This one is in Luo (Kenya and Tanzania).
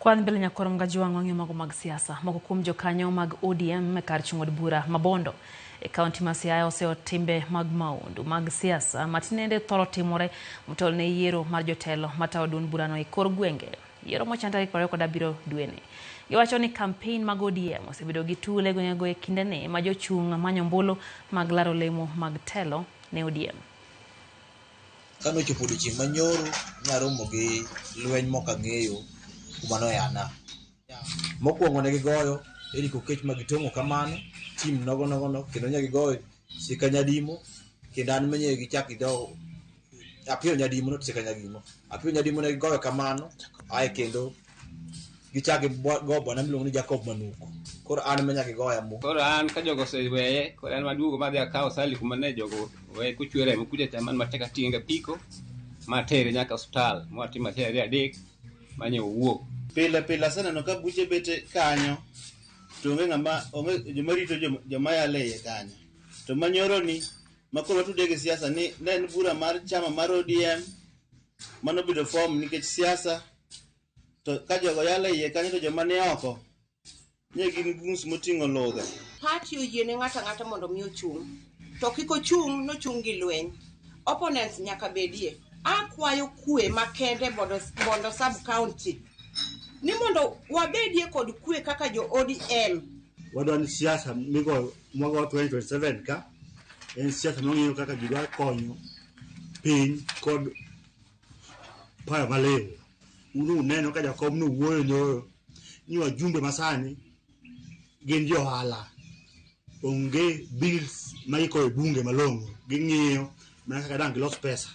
Kwan mbele nyakwar Mgajwang' wang'iyo mago mag siasa. Moko kuom jokanyo mag ODM e kar chung' od bura ma Bondo e kaunti ma Siaya oseyo timbe mag maundu mag siasa ma tinende thoro timore motelo ne yiero mar jotelo matayo duond burano e kor gwenge. Yiero mochan tarik 27 dweni. Giwacho ni kampein mag ODM osebedo gi tule e gwengego e kindeni ma jochung' manyo ombulu mag laro lemo mag telo ne ODM. Kane ochopo odiochieng' ma nyoro, ne aromo gi lweny mok ang'eyo kuma noyana. Mokwongo ne gigoyo Eric Okech ma gitong'o kamano, team nogo nogo no, kendo ne gigoyo Sika Nyadimo, kendo an menye gichak gido Apiyo Nyadimo, not Sika Nyadimo. Apiyo Nyadimo ne gigoyo kamano, ae kendo gichak gigo bwana miluongo ni Jacob Manuku. Koro an menya gigoya mo. Koro an ka jogo oseweye, koro an maduogo madhi akawo Sally kuma ne jogo weye kochwe remo kucha cha man matek ating'e gapiko matere nyaka osiptal mwatimo achiel ariyo adek manye owuok. Pile pile aseneno ka buche bet kanyo to onge ng'ama onge joma rito joma yalo e iye kanyo. To manyoroni ma koro watude gi siasa ni ne en bura mar chama mar ODM manobedo form nikech siasa to ka jogo yalo e iye kanyo to joma ni oko ne gin goons moting'o ludhe. Party oyiene ng'ato ang'ata mondo mi ochung'. To kik ochung' nochung' gi lweny. Opponents nyaka bedie. Akwayo kwe makende mondo Bondo sub county. Ni mondo wabedie kod kwe kaka jo ODM. Wadwa ni siasa migoyo mwago 2027 ka en siasa mang'iyo kaka ji dwa konyo piny kod paro maliw. Un uneno ka jakom nowuoyo nyoro ni wajumbe masani gin jo ohala. Onge bills ma iko e bunge malong'o. Ging'iyo mana kaka dang' gilos pesa.